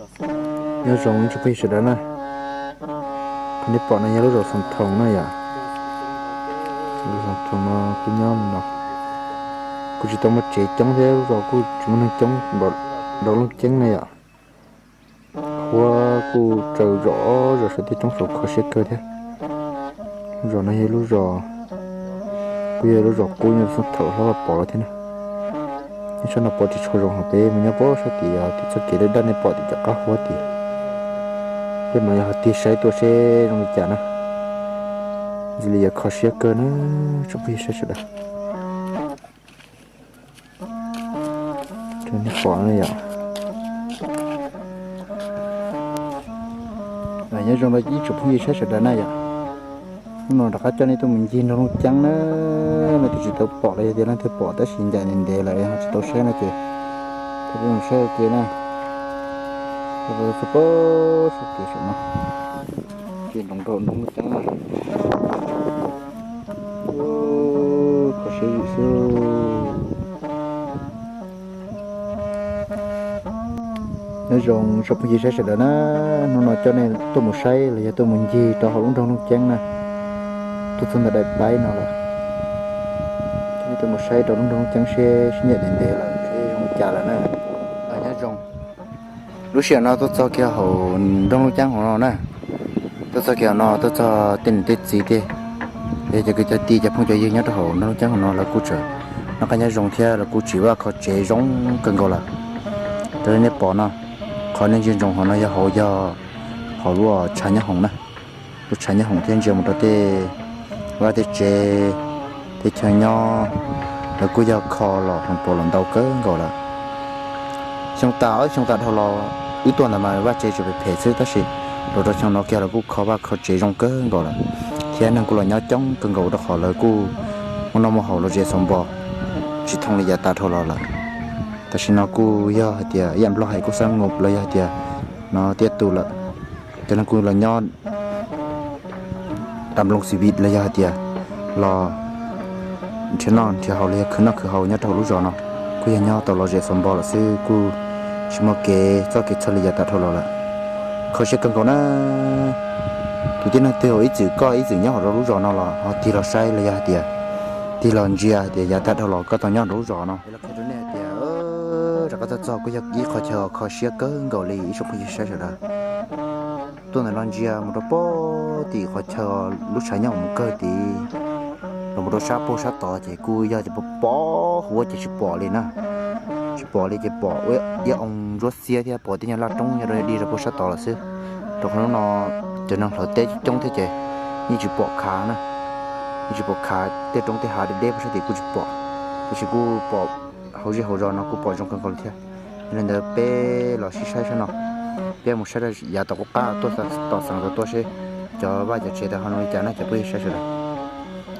Nyob zoo ib tsoom phooj ywg sawv daws na, qhov nej pom no yog lub zos Xoo Thoo na yom. Lub zos Xoo Thoo no kuj nyob no, kuj tsis tau muaj tsev coob thiab lub zos kuj tsis muaj neeg coob npaum Nroog Looj Ceeb na yom. Huab kuj tsaws zom zaws saum tej roob saud kho siab kawg thiab. Lub zos no yog lub zos, kuj yog lub zos qub nyob Xoo Thoo hlob Vaj Pov lawm thiab na. Nyob sab no pom tsis tshua zoo, ho peb mus nyob pem sab tid, tim txoj kev daj daj nej pom tim cov qab huab tid. Tej no yog ho tig saib tuaj seb zoo li cas na. Ntxim li yog kho siab kawg na, tsoom phooj ywg saib sawv daws. Nej pom no yom. Nyob zoo rau ib tsoom phooj ywg saib sawv daws na yom. Hnub no rov qab coj nej tuaj mus ncig Nroog Looj Ceeb na. Leej twg tsis tau pom los yog tias leej twg pom tab sis ncaim ntev ntev lawm ho tsis tau saib no ces, mus saib ua ke na. Txog pem sab kev saum no, ces nroos rau Nroog Looj Ceeb na. Kho siab xwb. Nyob zoo tsoom phooj ywg saib sawv daws na, hnub no coj nej tuaj mus saib los yog tuaj mus ncig rau hauv lub Nroog Looj Ceeb na. Tuaj txog ntawm daim paib no lawm, coj nej tuaj mus saib rau lub Nroog Looj Ceeb seb sib ncaim ntev ntev lawm seb zoo li cas lawm na. Nyob zoo. Lub sij hawm no tuaj txog kiag hauv Nroog Looj Ceeb hauv no na, tuaj txog kiag hauv no tuaj txog tej niam tej txiv tej, yog cov kwv cov tij cov phooj cov ywg nyob rau hauv Nroog Looj Ceeb hauv no lawv kuj tseem noj qab nyob zoo thiab lawv kuj tsim vaj kho tsev zoo kawg nkaus lawm. Raws li nej pom no, qhov nej ntsia ntsoov hauv no yog hauv, yog hauv lub tshav nyob hoom na. Lub tshav nyob hoom thiab ntsia mus rau tej vaj tej tsev, tej chaw nyob, lawv kuj yog kho los hloov pauv los ntau kawg nkaus lawm. Xyoo tas ob xyoo tas dhau los wb tuaj ntawd mas vaj tsev tseem phem phem xwb tab sis los rau xyoo no kiag lawv kuj kho vaj kho tsev zoo kawg nkaus lawm, thiab neeg kuj los nyob coob kawg nkaus rau qhov lawv kuj muaj noj muaj haus los zem xaus npos, tsis thooj li yav tas dhau los lawm. Tam sim no kuj yog hais tias ib yam nplog hais kuj xab nus los yog hais tias no tiaj tus lawm, cov neeg kuj los nyob tas nplooj xi vim los yog hais tias los nrhiav noj nrhiav haus los yog khwv noj khwv haus nyob rau hauv lub zos no, kuj yog nyob tau los zem xaus npos lawm xwb, kuj tsis muaj kev txoj kev txhawj li yav tas dhau los lawm. Kho siab kawg nkaus na. Tus tib neeg twg ib txwm koj ib txwm nyob hauv rau lub zos no los ho tig los saib los yog hais tias tig los ntsia hais tias yav tas dhau los koj tau nyob rau lub zos no. Rov qab txog txog kuj yog ib qhov chaw kho siab kawg nkaus li ib tsoom phooj ywg saib sawv daws. Tuaj ntawm no ntsia mus rau pem tim qhov chaw lub tshav nyob mus kawg tid, los mus rau sab puag sab tod ces kuj yog tias pom pom huab ces tsis pom li na. Tsis pom li ces pom ib oo ntsuab xiab thiab pom tej nyuag laj roob nyob rau dig rau puag sab tod lawm xwb. Rau qhov hnub no cov neeg hlawv teb coob thiab ces yeej tsis pom khav na, yeej tsis pom khav, tej roob tej hav deb deb puag sab tid kuj tsis pom, tab sis kuj pom hauv zej hauv zos no kuj pom zoo kawg nkaus li thiab. Yog li ntawd peb los sib saib sab no, peb mus saib yav tom qub qab tuaj tom xeev rau tuaj seb cov vaj cov tsev tau ho zoo li cas na cov phooj ywg saib sawv daws.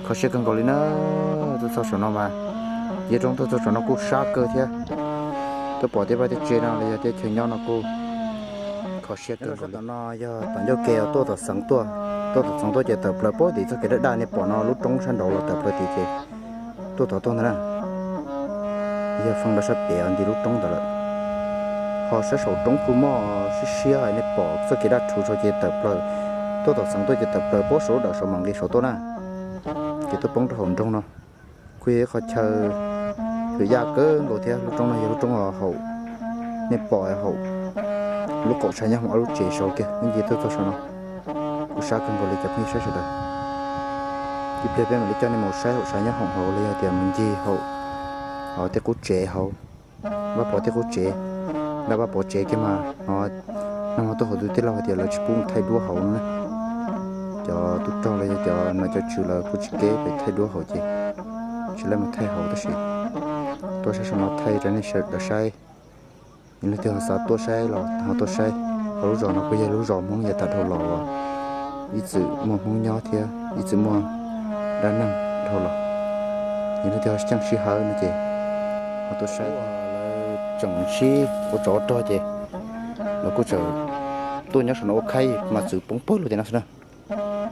Kho siab kawg nkaus li na. Tuaj txog saum no mas, yog roob tuaj txog saum no kuj sab kawg thiab. Tuaj pom tej vaj tej tsev no los yog tej chaw nyob no kuj kho siab kawg nkaus li. No yog tom ncauj ke tuaj tom xeev tuaj, tuaj tom xeev tuaj ces tawm plaws pem tim txoj kev daj daj nej pom no lub roob sab nraud los tawm plaws tim ces tuaj tod tuaj ntawd na. Yog feej rau sab pem nti lub roob ntawd lawm. Ho sab saum roob kuj muaj siab siab nej pom txoj kev daj rhuv saud ces tawm plaws, tuaj tom xeev tuaj ces tawm plaws pem saum lub dawm saud mam nqis saud tuaj na. Ces tuaj poob rau hauv nroog no, kuj yog ib qhov chaw hwm yaj kawg nkaus thiab. Lub roob no yog lub roob haum, nej pom haum lub qaum tshav nyob hoom ob lub tsev saud kiag, nej ntsia tuaj txog saum no kuj sab kawg nkaus li cov phooj ywg saib sawv daws. Ib pliag peb mam li coj nej mus saib haum tshav nyob hoom hauv los yog tias mus ncig haum tej qub tsev hauv. Vaj pov tej qub tsev, nram vaj pov tsev kiag mas no, nag hmo tuaj hauv tus tij laug hais tias lawv tsis pub mus thaij duab hauv no na. Cov tub rog los yog cov nom cov tswv lawv kuj tsis keb pem thaij duab hauv ces tsis laib mus thaij hauv tab sis tuaj saib saum no thaij rau nej sawv daws saib. Yog leej twg ho xav tuaj saib los ho tuaj saib. Hauv lub zos no kuj yog lub zos Hmoob yav tas dhau los uas ib txwm muaj Hmoob nyob thiab ib txwm muaj dab neeg dhau los. Yog leej twg ho xyeej sij hawm no ces ho tuaj saib. Lawv tseem sib ua tsov rog ces lawv kuj tseem tuaj nyob saum no ua khaib mas txwv poob pawg lug tim no xwb na.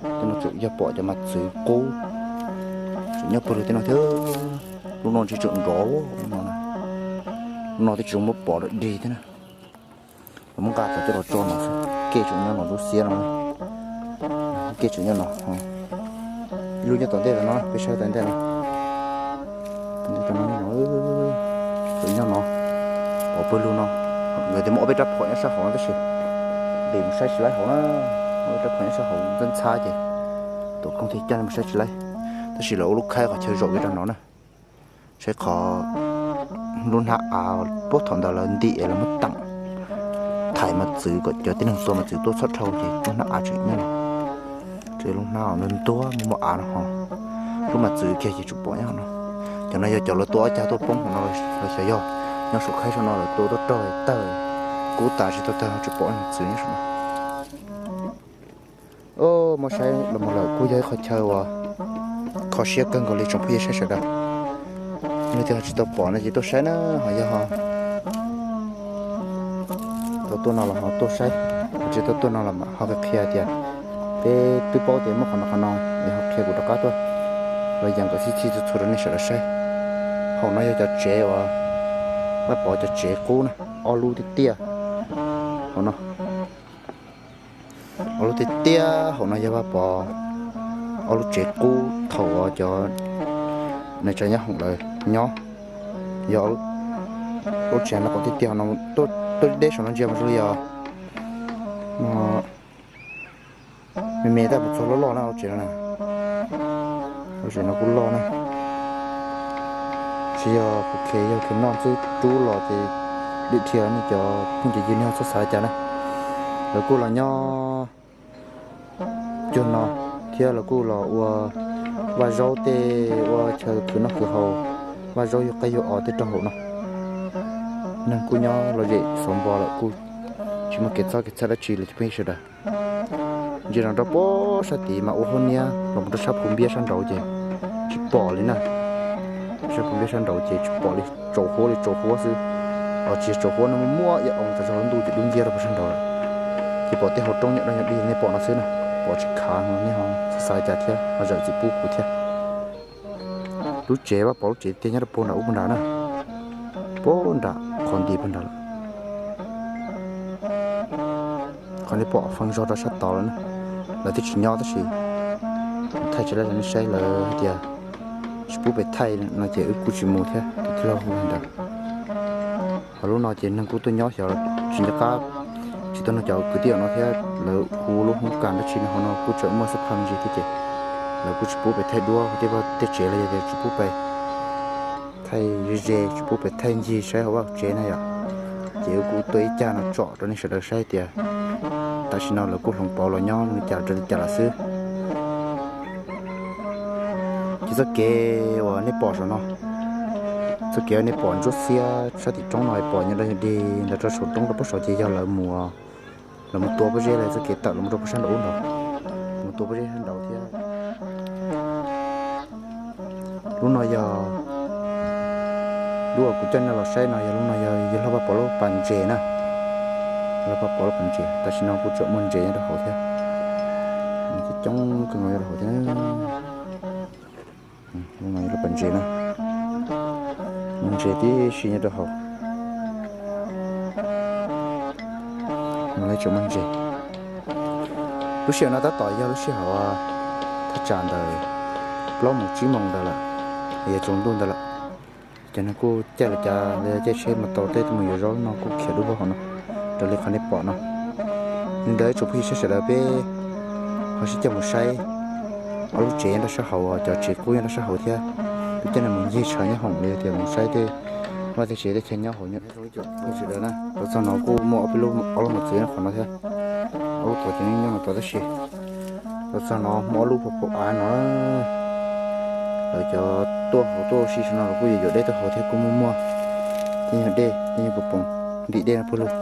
Tej no tseem yog pom cov mas txwv qub tseem nyob pawg lug tej no thiab. Lub no tsis tseem nrov no, lub no twb tsis zoo muab pom dog dig thiab na. Muab nqa tau coj los tso no xwb, kej tseem nyob no lub xiab no. Kej tseem nyob no. Ib lub nyob tom ntej no, peb saib tom ntej no. Tom ntej no, tseem nyob no. Pov pawg lug no, nkawd tias muaj ob peb rab phom nyob sab hauv no tab sis pem mus saib tsis laib hauv na. Ob peb rab phom nyob sab hauv ntxhab ntxhab ces tuam koog thiaj coj mus saib tsis laib. Tab sis lawv ua lub khaib qhov chaw zaum kiag rau no na. Saib qhov lub hnab av puag thaum ntawd lawv ntim es lawv muab teem thaiv mos txwv kom cov tib neeg tua mos txwv tuaj txhob dhau ces lub hnab av tseem nyob no. Ces lub hnab av ntuag ntuag muaj muaj av no ho. Lub mos txwv kiag ces tsuas pom nyob no. Cov no yog cov lawv tua ob cag tuaj poob hauv no los xyov yog nyob saum khaib saum no lawv tua tuaj raug tawg kub tas tsis tau tawg tsuas pom mos txwv nyob saum no. Muab saib los mus lawm kuj yog ib qhov chaw uas kho siab kawg nkaus li tsoom phooj ywg saib sawv daws. Leej twg ho tsis tau pom no ces tuaj saib na, ho yog ho tau tuaj no los ho tuaj saib, ho tsis tau tuaj no los mam ho qhia tias peb twb paub tias muaj qhov no qhov no es ho qhia kuv rov qab tuaj los yees kom txhij txhij txhua txhua rau nej sawv daws saib. Hauv no yog cov tsev uas Vaj Pov cov tsev qub na, ob lub tiaj tiaj hauv no. Ob lub tiaj tiaj hauv no yog Vaj Pov ob lub tsev qub thaum uas cov neeg tsa nyob hoom lawv nyob. Yog lub tsev no qhov tiaj tiaj hauv no tuaj deb saum no ntsia mas zoo li os. Me me tab sis txog loj loj na, lub tsev no na. Lub tsev no kuj loj na. Tsis yog kuv khev, yog khev noj ntxub rub los ces dim dhia nej cov phooj cov ywg nej ho txhob xav li cas na. Lawv kuj los nyob cuag no thiab lawv kuj los ua vaj zaub tej, ua chaw khwv noj khwv haus, vaj zaub yug qaib yug os tej rau hauv no. Neeg kuj nyob lom zem xov npo lawm kuj tsis muaj kev txob kev txhawj dab tsi li cov phooj ywg sawv daws. Ntsia no rau puag sab tid mas ua huab niab los mus rau sab phu npiab sab nraud ces tsis pom li na. Sab phu npiab sab nraud ces tsis pom li, tsaus huab li tsaus huab xwb. Os, tsis tsaus huab no muaj muaj ib oo tas zog lub ntuj ces dub nciab rau puag sab nraud lawm. Ces pom tej hauv roob nyuam daj nyuag dig nej pom no xwb na, pom tsis khav no nej ho txhob xav li cas thiab ho zam txim pub kuv thiab. Lub tsev Vaj Pov lub tsev tiaj nyob rau puag nram ub puag nrad na, puag nram qhov nti puag nrad lawm. Qhov nej pom feej zog rau sab tod lawm na, lawv twb tsis nyob tab sis thaij tsis laib rau nej saib, lawv hais tias tsis pub pem thaij no ces wb kuj tsis mus thiab, tus tij laug hu li ntawd. Ho lub no ces neeg kuj tuaj nyob xyov tsis nco qab, tsis tau nug cov kwv tij no thiab lawv hu lub hoob kas dab tsi no, hauv no kuj tseem muaj xab phaj me ntsis thiab ces lawv kuj tsis pub pem thaij duab tej vaj tej tsev los yog tias tsis pub pem thaij ze ze, tsis pub pem thaij ncig saib hauv vaj tsev na yom. Ces wb kuj tuaj ib cag no tsom rau nej sawv daws saib tias tam sim no lawv kuj hloov pauv los nyob li cas rau li cas lawm xwb. Ces txoj kev uas nej pom saum no, txoj kev uas nej pom ntsuab xiab sab tim roob no pom nyob rau dig ntawd rau saum roob rau puag saud ces yog lawv mus, lawv mus tua pob zeb lawm, txoj kev tawm los rau puag sab nraud ub nraud, mus tua pob zeb sab nraud thiab. Lub no yog lub uas kuv coj nej los saib no, yog lub no yog yawg hlob Vaj Pov lub pas ntses na. Hlob Vaj Pov lub pas ntses tam sim no kuj tseem muaj ntses nyob rau hauv thiab. Coob coob kawg nkaus nyob rau hauv thiab. Lub no yog lub pas ntses na. Muaj ntses tib si nyob rau hauv. No lawv tseem muaj ntses. Lub sij hawm no tab tom yog lub sij hawm thaj tsam ntawm plaub moos tsib moos ntawd lawm, yog tsaus ntuj ntawd lawm. Cov neeg kuj caij li cas los yog caij tsheb mas tau tej tuaj mus yuav zaub no kuj khiav dub hauv no raws li qhov nej pom no. Li ntawd ib tsoom phooj ywg sawv daws peb ho sib coj mus saib ob lub tsev nyob rau sab hauv, cov tsev qub nyob rau sab hauv thiab. Peb coj nej mus ncig tshav nyob hoom li tias mus saib tej vaj tej tsev tej chaw nyob hauv nyob. Sawv daws na, los txog no kuj muaj ob peb lub, ob lub mos txwv nyob qhov no thiab. Ob lub tod ces nyob no tod tab sis los txog no muaj ob lub phaum phaum av no. Lawv cov tuaj hauv tuaj ua si saum no los kuj yuav yuav dej tuaj hauv thiab kuj muaj muaj tej nyuag dej tej nyuag pob poos ntim dej no puag lug.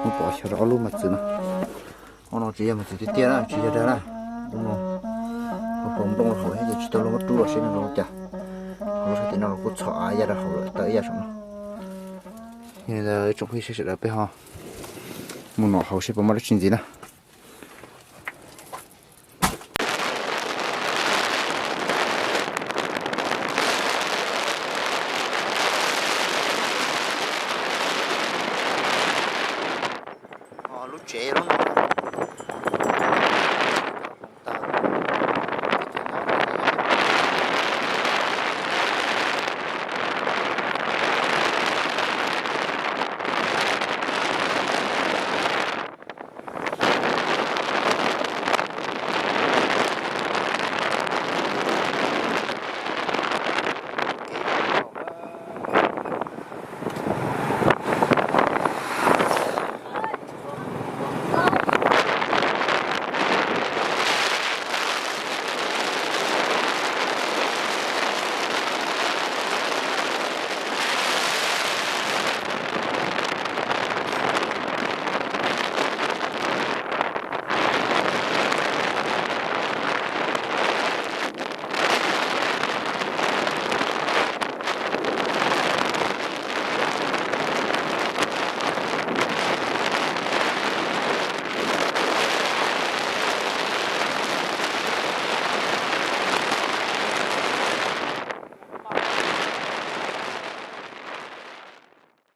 Muab pov xyov rau ob lub mos txwv no. Ob no tsis yog mos txwv tiag tiag na, tsis yog dag na. Pob poos nplooj rau hauv thiab ces tsis tau luag muab rub los seb nws zoo li cas. Hauv lub sab tim no los kuj txhom av ya rau hauv lawm tawm ib yam saum no. Yog li ntawd ib tsoom phooj ywg sawv daws peb ho mus nom hauv seb puas muaj dab tsi ntxiv na. lub tsev lub no.